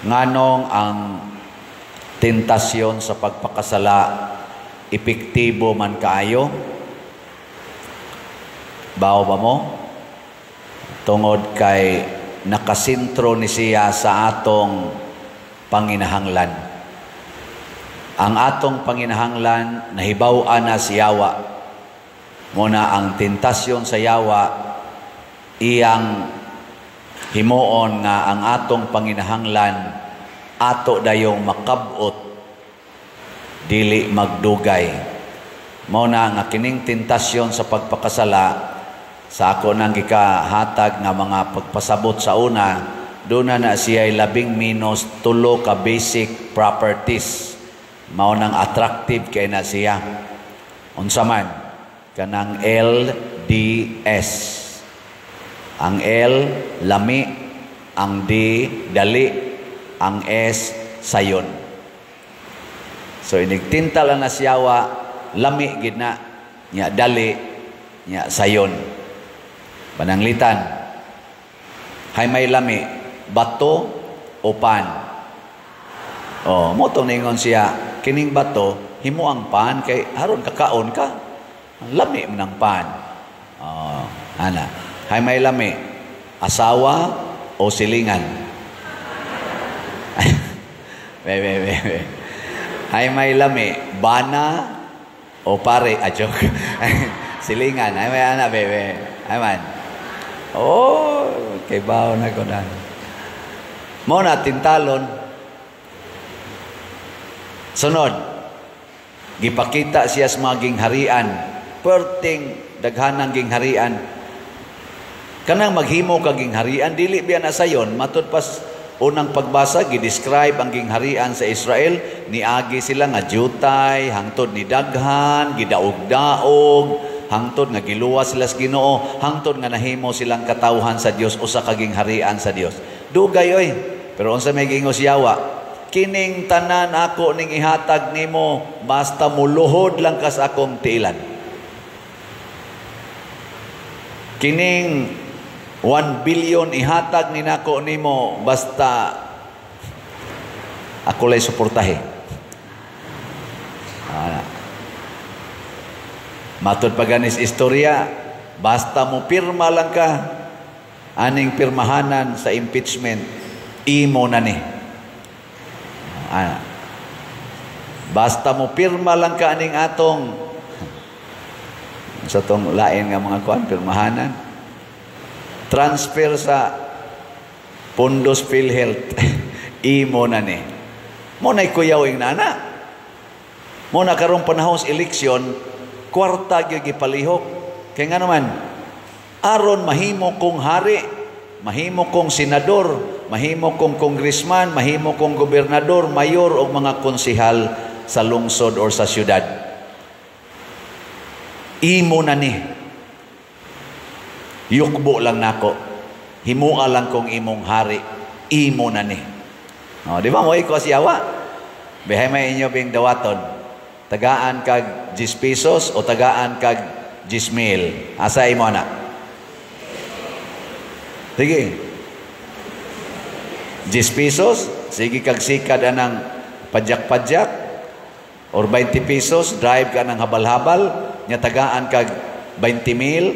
Nganong ang tentasyon sa pagpakasala epektibo man kaayo? Bawo ba mo? Tungod kay nakasentro ni siya sa atong panginahanglan. Ang atong panginahanglan nahibaw-an na si yawa. Muna ang tentasyon sa yawa, iyang himuon nga ang atong panginahanglan ato dayong makabot, dili magdugay. Mao na nga kining tentasyon sa pagpakasala, sa ako nang gikahatag nga mga pagpasabot sa una, duna na siya 13 ka basic properties. Mao nang attractive kay na siya. Unsa man kanang LDS? Ang L, lami; ang D, dali; ang S, sayon. So inigtinta lang na siyawa, lami gid na nya, dali nya, sayon. Pananglitan, hay may lami, bato o pan? Oh, mo tong ningon siya, kining bato himo ang pan kay aron kakaon ka. Ang lami man ang pan. Oh, ana. Hay may lami, asawa o silingan? Be, be, be, be. Hay may lami, bana o pare? Ah, joke. Silingan. Ay may ana, bebe. Ay man. Oh, kay bawo na ko na. Mo na tintalon. Sunod, gipakita siya sa mga gingharian. Perting daghanang gingharian. Kanang maghimo ka gingharian, dili biya na sayon. Matud pas unang pagbasa, gidescribe ang gingharian sa Israel, niagi sila nga jutay, hangtod ni daghan, gidaog-daog, hangtod nga giluwas sila sa Ginoo, hangtod nga nahimo silang katawhan sa Dios, usa ka gingharian sa Dios. Dugay oy. Pero unsa may giingon yawa? Kining tanan ako ning ihatag nimo basta muluhod lang ka sa akong tiilan. Kining 1 billion ihatag ni nako nimo basta ako lay suportahe. Ah. Matud pa ganis istorya, basta mo pirma lang ka aning pirmahanan sa impeachment, imo na ni. Ah. Basta mo pirma lang ka aning atong sa tong lain nga mga kuan pirmahanan, transfer sa Pondos PhilHealth, imo na ni. Mo na'y kuyaw ing nana. Mo na karong panahon sa eleksyon, kwarta gyud gipalihok. Kay nga naman, aron mahimo kong hari, mahimo kong senador, mahimo kong congressman, mahimo kong gobernador, mayor o mga konsehal sa lungsod or sa syudad. Imo na ni. Yukbo lang nako. Himua lang kong imong hari. Imo na ni. O, di ba mo iko siyawa? Bihay may inyo bing dawaton. Tagaan kag 10 pesos o tagaan kag 10 mil. Asa imo na? Sige. 10 pesos, sige kag sikad anang padyak-padyak, or 20 pesos, drive ka ng habal-habal, nya tagaan kag 20 mil,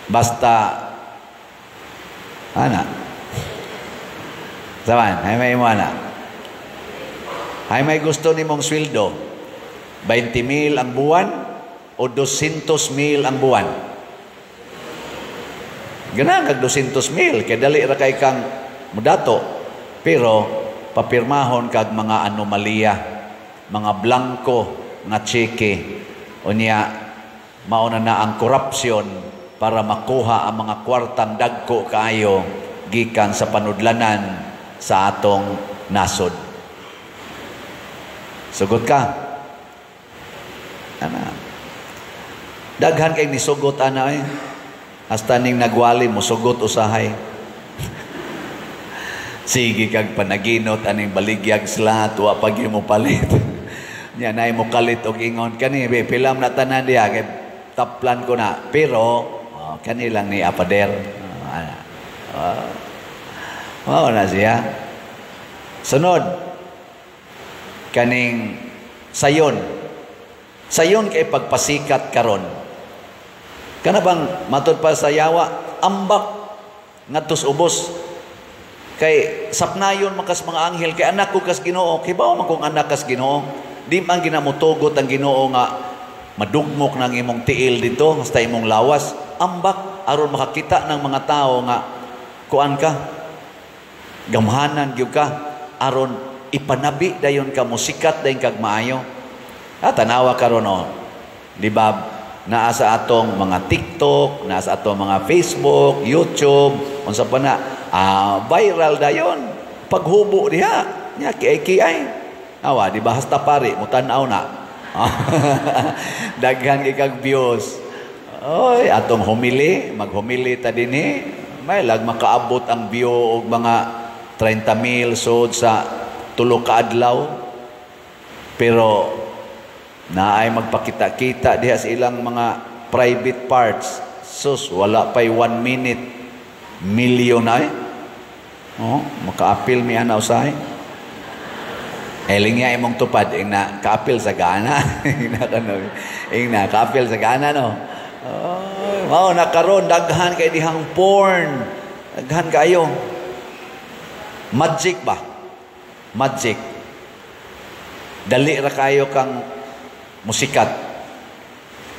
basta ana. Saman, hay may imo ana. Hay may gusto nimong sweldo, 20 mil ang buwan o 200 mil ang buwan? Ganahan kag 200 mil, kay dali ra kay kang mudato. Pero papirmahon kag mga anomalya, mga blanko nga tseke. Unya, mauna na ang korupsyon para makuha ang mga kwartang dagko kaayo gikan sa panudlanan sa atong nasod. Sugot ka? Ana. Daghan kay nisugot ana eh. Hasta ning nagwali mo sugot usahay. Sige kag panaginot aning baligyag slat, wa pag mo palit. Nya nay mo kalit og ingon kani be pilam na tanan diha kay taplan ko na. Pero oh, kani lang ni apader. Oh, ana. Oh, mao na siya. Sunod, kaning sayon. Sayon kay pagpasikat karon. Kana bang matud pa sa yawa, ambak ngadto sa ubos. Kay sapnayon man kas mga anghel, kay anak ko kas Ginoo, kibaw man kong anak kas Ginoo. Di man ginamutugot ang Ginoo nga madugmok ng imong tiil dito hasta imong lawas. Ambak aron makakita ng mga tao nga kuan ka, gamhanan gyud ka, aron ipanabi dayon ka, musikat dayon kag maayo. Ah, tanawa karon oh. Di ba naa sa atong mga TikTok, naa sa atong mga Facebook, YouTube, unsa pa na, viral dayon. Paghubo diha, nya kiay-kiay. Awa, di ba hasta pare mutan-aw na. Daghan kay kag views. Oy, atong humili, maghumili ta dinhi, may lag makaabot ang view og mga 30 mil sod sa 3 ka adlaw. Pero naay magpakita-kita diha sa ilang mga private parts. Sus, wala pa'y 1 minute. Million ay. Oh, makaapil mi ana usahay. Eling niya imong tupad, ing na kaapil sa gana. Ing na kano. Ing na kaapil sa gana no. Oh, mao na karon daghan kay dihang porn. Daghan kayo. Magic ba? Magic. Dali ra kayo kang musikat.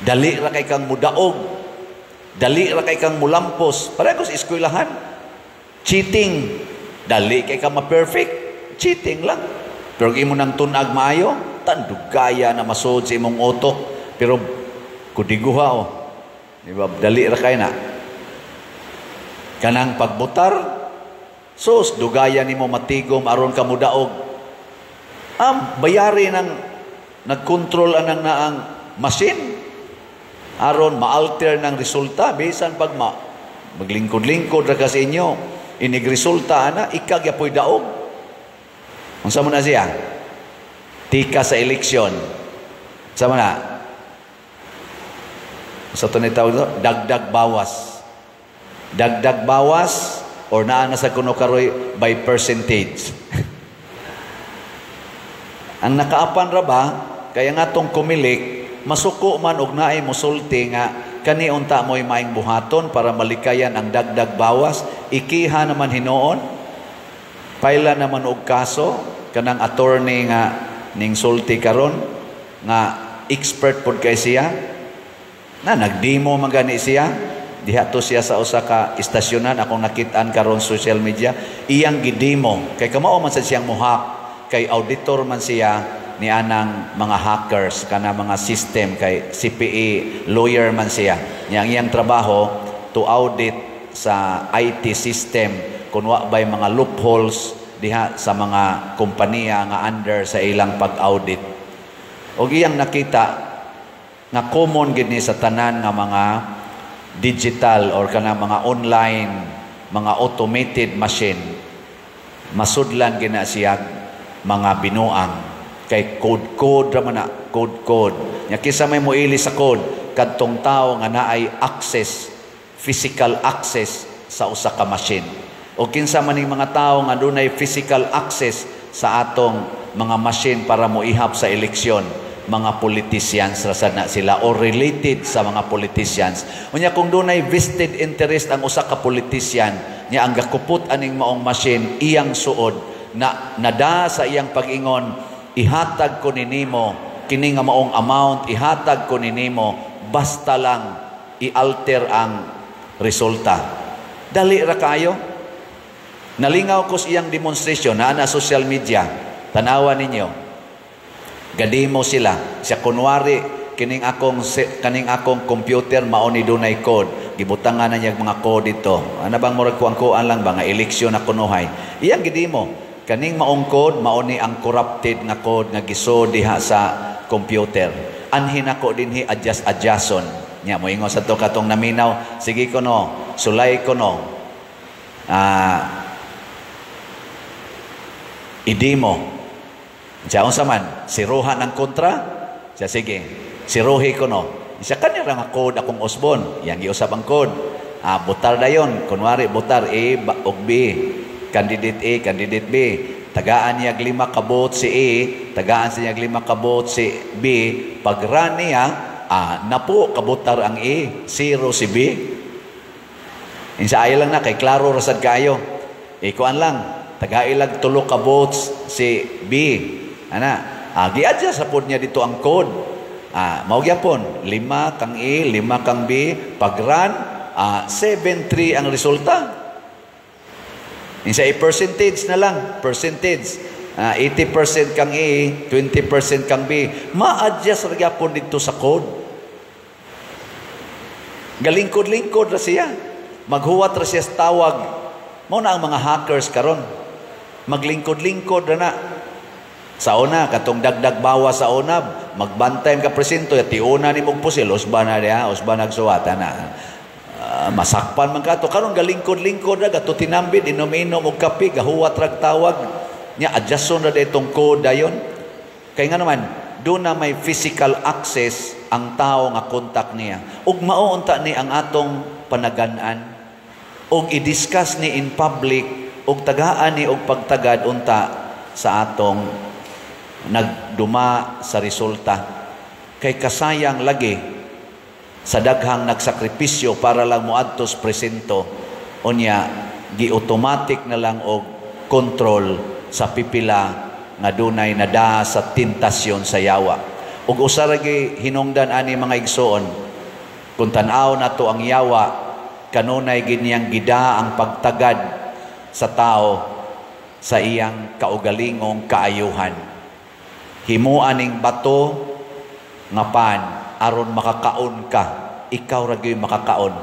Dali ra kay kang mudaog. Dali ra kay kang mulampos. Pareho sa eskwelahan. Cheating. Dali kay kang ma-perfect. Cheating lang. Pero imo nang tunag maayo, tandugaya na masud sa imong utok. Pero kudiguha oh. Di ba? Dali ra kay na. Kanang pagbutar, sus, dugaya nimo matigom aron ka mudaog. Ang bayari ng nagkontrol anang naang machine aron ma-alter ng resulta bisan pag maglingkod-lingkod ra ka sa inyo, inig resulta ana ika gyapoy daog. Unsa man na siya? Tika sa eleksyon. Unsa man na? Sa to ni tawag to? Dagdag bawas. Dagdag bawas or naa na sa kuno karoy by percentage. Ang nakaapan ra ba kaya nga tong kumilik masuko man og naay mosulti nga kani unta mo'y maing buhaton para malikayan ang dagdag bawas, ikiha naman hinuon. Paila naman og kaso kanang attorney nga ning sulti karon nga expert pod kay siya na nagdemo man gani siya diha to siya sa usa ka istasyonan akong nakit-an karon social media iyang gidemo kay kamao man sad siyang muhak kay auditor man siya ni anang mga hackers kana mga system kay CPA lawyer man siya. Nya ang iyang trabaho to audit sa IT system kun wa bay mga loopholes diha sa mga kompanya nga under sa ilang pag-audit. Og iyang nakita nga common gid ni sa tanan nga mga digital or kana mga online, mga automated machine, masudlan gina siya mga binuang kay code-code ra man na, code-code. Nya kinsa may moili sa code kadtong tawo nga naay access, physical access sa usa ka machine. O kinsa man ning mga tawo nga dunay physical access sa atong mga machine para moihap sa eleksyon, mga politicians ra sad na sila or related sa mga politicians. Unya kung dunay vested interest ang usa ka politician, nya ang gakupot aning maong machine iyang suod na nada sa iyang pag-ingon, ihatag ko ninimo kini nga maong amount, ihatag ko ninimo basta lang i-alter ang resulta. Dali ra kayo. Nalingaw ko sa iyang demonstration na na social media. Tanawa ninyo. Gademo sila. Siya kunwari kining akong computer mao ni dunay code. Gibutangan na niya mga code dito. Ana bang murag kuang-kuan lang ba nga eleksyon na kunuhay. Iyang gidemo. Kaning maong code mao ni ang corrupted nga code nga gisod diha sa computer. Anhin ako dinhi adjust adjuston. Nya moingon sa to katong naminaw, sige ko no, sulay ko no. Idemo. Siya unsa man, siruhan ang kontra. Siya sige, siruhi ko no. Siya kani ra nga code akong usbon. Yang giusab ang code. Butar dayon, kunwari butar A ug B. Candidate A, candidate B. Tagaan niya 5 ka vote si A, tagaan siya 5 ka vote si B. Pag-run niya, napo kabotar ang A, 0 si B. Insa ayo lang na kay klaro ra sad kaayo. Ikuan lang, tagailag 3 ka votes si B. Ana, gi-adjust sa pod niya dito ang code. Mao gyapon, 5 kang A, 5 kang B, pag-run, 7-3 ang resulta. Insa i-percentage na lang, percentage. 80% kang A, 20% kang B. Ma-adjust ra gyapon dito sa code. Galingkod-lingkod ra siya. Maghuwat ra siya sa tawag. Mao na ang mga hackers karon. Maglingkod-lingkod ra na. Sa una, katong dagdag bawas sa una, magbantay ka presinto, tiuna ni mong pusil, usba na diha, usba nagsuwata na. Masakpan man kato. Karon galingkod-lingkod ra, gato tinambid, inom-inom og kape, gahuwat rag tawag. Nya, adjuston ra itong code dayon. Kay nga naman, doon na may physical access ang tao nga contact niya. Ug mao unta ni ang atong panagan-an. Ug i-discuss ni in public, ug tagaan ni og pagtagad unta sa atong nagduma sa resulta. Kay kasayang lagi sa daghang nagsakripisyo para lang moadto sa presinto, unya gi-automatic na lang og control sa pipila nga dunay nada sa tentasyon sa yawa. Ug usa ra gi hinungdan ani mga igsoon, kung tan-aw nato ang yawa, kanunay gid niyang gida ang pagtagad sa tao sa iyang kaugalingong kaayuhan. Himuan ning bato nga pan aron makakaon ka, ikaw ra gyud makakaon.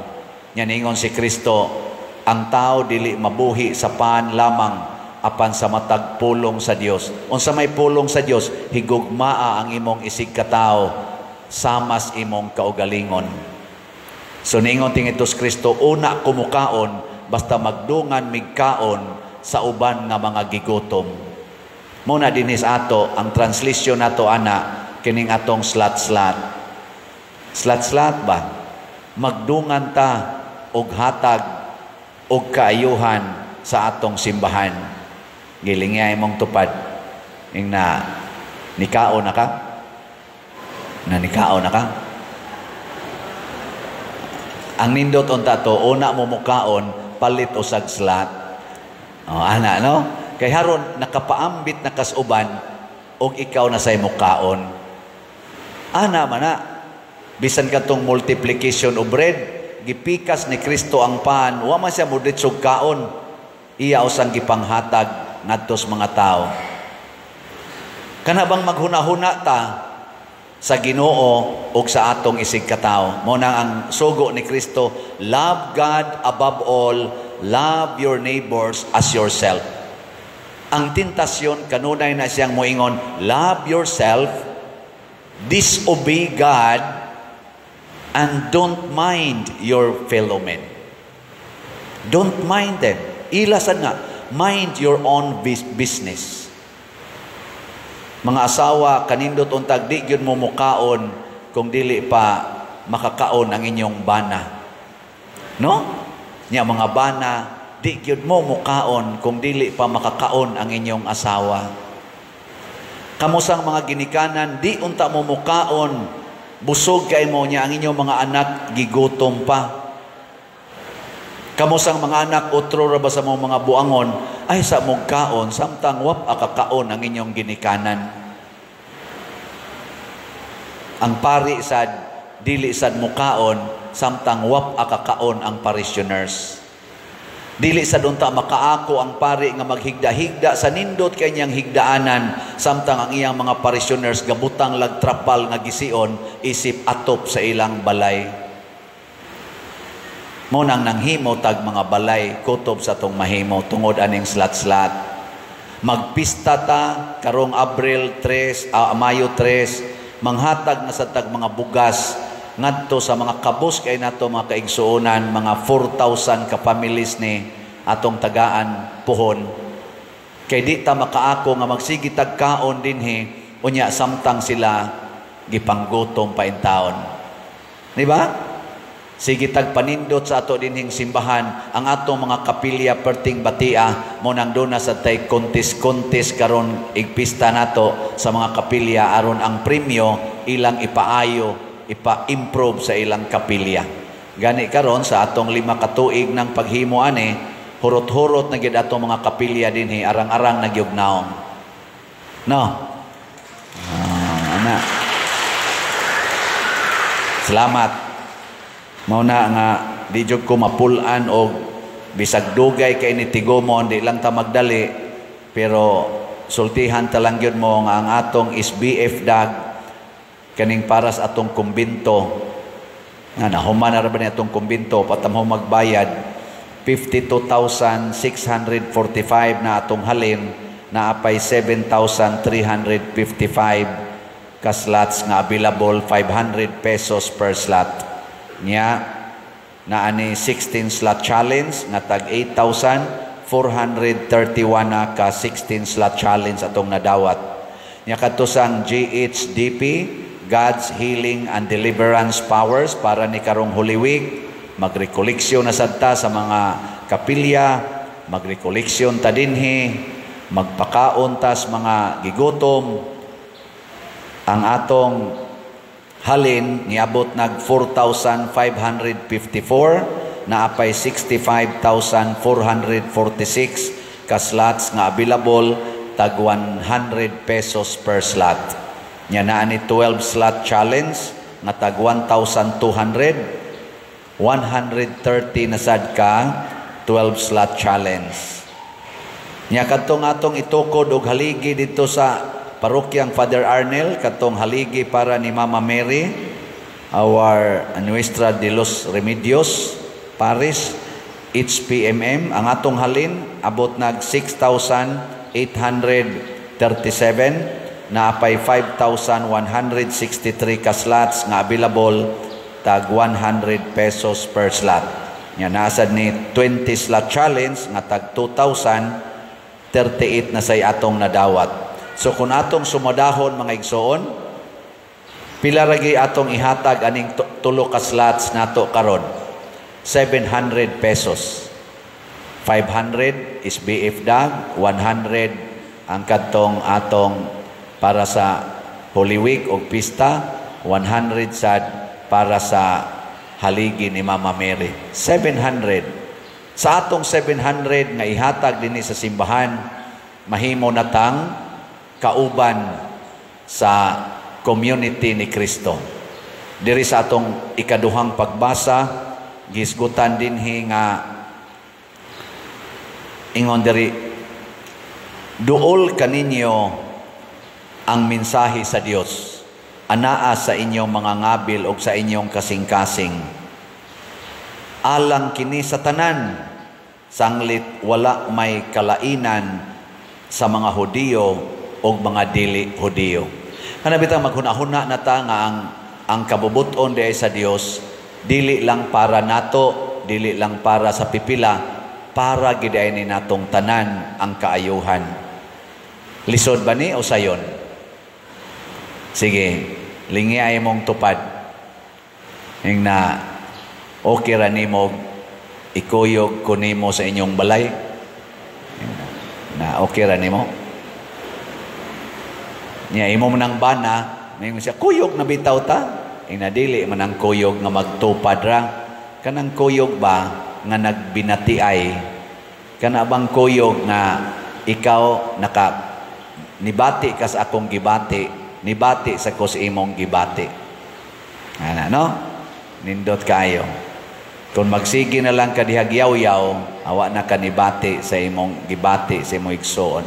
Nya ningon si Kristo, ang tao dili mabuhi sa pan lamang apan sa matag pulong sa Dios. Unsa may pulong sa Dios? Higugmaa ang imong isig katao samas imong kaugalingon. So ningon ting Hesus Kristo, una kumukaon basta magdungan migkaon sa uban nga mga gigutom. Muna dinis ato ang translation nato ana kining atong slat-slat. Slat-slat ba? Magdungan ta og hatag og kaayuhan sa atong simbahan. Gilingya imong tupad. Ing na nikaon na ka? Na nikaon na ka? Ang nindot unta to, una mo mukaon, palit usag slat. O, ana, no? Kay haron nakapaambit na kasuban og ikaw na say mukaon. Ana man na. Bisan katong multiplication of bread, gipikas ni Kristo ang pan, wa man siya moditsog kaon. Iya usang gipanghatag ngadto sa mga tao. Kana bang maghuna-huna ta sa Ginoo ug sa atong isig katao. Mao na ang sugo ni Kristo, love God above all, love your neighbors as yourself. Ang tentasyon kanunay na siyang moingon, love yourself, disobey God, and don't mind your fellow men. Don't mind them. Ilasan nga, mind your own business. Mga asawa, kanindot untag di gyud mo mukaon kung dili pa makakaon ang inyong bana. No? Nya mga bana, di gyud mo mukaon kung dili pa makakaon ang inyong asawa. Kamusang mga ginikanan, di unta mo mukaon, busog kay mo niya ang inyong mga anak gigutom pa. Kamusang mga anak, otro ra ba sa mga buangon, ay sa mugkaon, samtang wap akakaon ang inyong ginikanan. Ang pari sad, dili sad mukaon, samtang wap akakaon ang parishioners. Dili sad unta makaako ang pari nga maghigda-higda sa nindot kay niyang higdaanan, samtang ang iyang mga parishioners gabutang lagtrapal nga gision isip atop sa ilang balay. Mo nang nanghimo tag mga balay kutob sa tong mahimo tungod aning slat-slat. Magpista ta karong Abril 3, Mayo 3, manghatag na sa tag mga bugas ngadto sa mga kabus kay nato mga kaigsuonan, mga 4,000 ka families ni atong tagaan puhon. Kay di ta makaako nga magsige tag kaon dinhi unya samtang sila gipanggutom pa in taon. Di ba? Sige tag panindot sa ato dinhing simbahan, ang atong mga kapilya perting batia mo nang duna sa tay kontis-kontis karon igpista nato sa mga kapilya aron ang premyo ilang ipaayo, ipa-improve sa ilang kapilya. Gani karon sa atong 5 ka tuig ng paghimo ani, hurot-hurot na gid atong mga kapilya dinhi, arang-arang nagyog naong. No? Ana. Salamat. Mao na nga di jud ko mapul-an og bisag dugay kay ni tigumon, di lang ta magdali, pero sultihan ta lang gyud mo nga ang atong SBF dag kaning para sa atong kumbinto nga nahuman na ra ba ni atong kumbinto patamho magbayad 52,645 na atong halin, naapay 7,355 ka slots nga available, 500 pesos per slot. Nya naani 16 slot challenge nga tag 8,431 na ka 16 slot challenge atong nadawat. Nya kadto sang GHDP, God's Healing and Deliverance Powers, para ni karong Holy Week magrekoleksyon na sad ta sa mga kapilya, magrekoleksyon ta dinhi, magpakaon tas mga gigutom. Ang atong halin niabot nag 4,554, naapay 65,446 ka slots nga available, tag 100 pesos per slot. Nya naa ni 12 slot challenge nga tag 1,200, 130 na sad ka 12 slot challenge. Nya kadtong atong itukod og haligi didto sa parokyang Father Arnel, katong haligi para ni Mama Mary, our Nuestra de los Remedios Parish, HPMM, ang atong halin abot nag 6,837, naapay 5,163 ka slots nga available, tag 100 pesos per slot. Nya nasad ni 20 slot challenge nga tag 2,038 na say atong nadawat. So kung atong sumadahon mga igsoon, pila ragi atong ihatag aning tulo ka slots nato karon? 700 pesos. 500 is BF dag, 100 ang kadtong atong para sa Holy Week o pista, 100 sad para sa haligi ni Mama Mary. 700. Sa atong 700 nga ihatag dinhi sa simbahan, mahimo na tang kauban sa community ni Kristo. Diri sa atong ikaduhang pagbasa, gisgutan dinhi nga ingon diri, duol kaninyo ang mensahe sa Dios anaa sa inyong mga ngabil og sa inyong kasing-kasing. Alang kini sa tanan, sanglit wala may kalainan sa mga Hudiyo og mga dili Hudiyo. Kana bitang maghuna-huna na ta nga ang kabubuton diay sa Dios dili lang para nato, dili lang para sa pipila, para gid ay ni natong tanan ang kaayuhan. Lisod ba ni o sayon? Sige, lingi ay mong tupad. Ing na okay ra nimo ikuyog ko nimo sa inyong balay. Na okay ra nimo. Nya imo man ang bana, may siya kuyog na bitaw ta. Ing na dili man ang kuyog nga magtupad ra. Kanang kuyog ba nga nagbinatiay? Kana bang kuyog nga ikaw naka nibati ka sa akong gibati, nibati sa ko sa imong gibati? Ana, no? Nindot kayo. Kung magsige na lang ka dihag yaw-yaw, awa na ka nibati sa imong gibati, sa imong igsoon.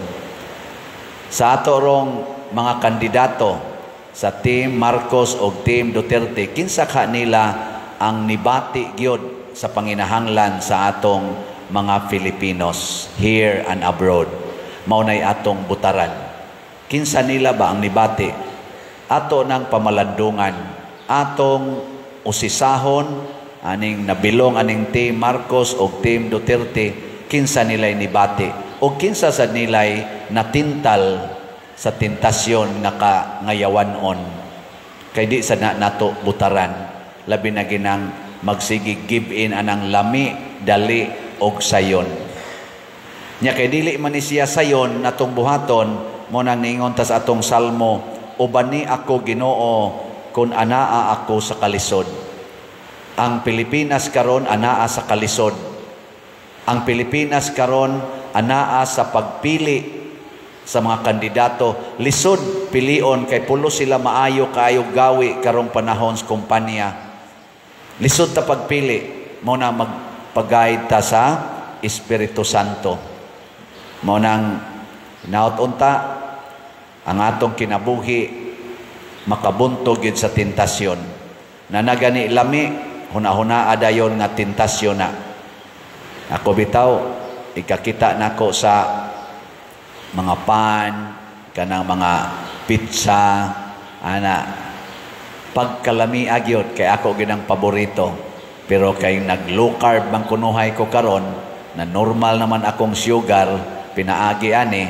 Sa ato rong mga kandidato sa Team Marcos o Team Duterte, kinsa ka nila ang nibati gyud sa panginahanglan sa atong mga Filipinos here and abroad? Mao nay atong butaran. Kinsa nila ba ang nibati? Ato ng pamalandungan, atong usisahon aning nabilong aning Team Marcos o Team Duterte, kinsa nila'y nibati o kinsa sa nila'y natintal sa tentasyon nga kangayawanon. Kay di sa na nato butaran, labi na ginang magsige give in anang lami, dali og sayon. Nya kay dili man ni siya sayon natong buhaton, mo nang niingon ta sa atong salmo, "Ubani ako, Ginoo, kun anaa ako sa kalisod." Ang Pilipinas karon anaa sa kalisod. Ang Pilipinas karon anaa sa pagpili sa mga kandidato. Lisod pilion kay pulos sila maayo kaayo gawi karong panahon sa kumpanya. Lisod ta pagpili, mo na magpag-guide ta sa Espiritu Santo. Mo nang hinaot unta ang atong kinabuhi makabuntog gyud sa tentasyon. Na nagani lami, huna-huna adayon nga tentasyon na. Ako bitaw, ikakita nako sa mga pan, kanang mga pizza, ana, pagkalami agyot kay ako ginang paborito. Pero kay nag low carb man kunuhay ko karon, na normal naman akong sugar, pinaagi ani,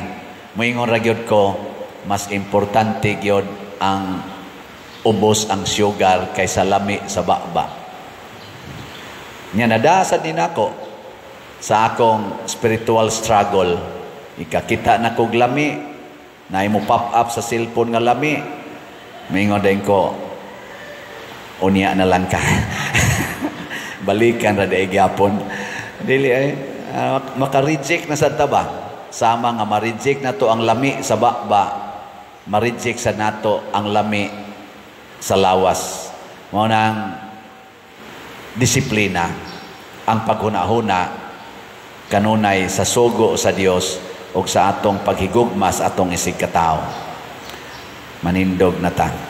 moingon ra gyud ko, mas importante gyud ang ubos ang sugar kaysa lami sa baba. Nya nadasad din ako sa akong spiritual struggle. Ikakita na kog lami, na mo pop up sa cellphone nga lami, mingon din ko, unya na lang ka. Balikan ra di gyapon. Dili ay maka-reject na sa taba. Sama nga ma-reject na to ang lami sa baba, ma-reject sa nato ang lami sa lawas. Mao nang disiplina ang paghuna-huna kanunay sa sugo sa Dios ug sa atong paghigugma sa atong isigkatawo. Manindog na ta.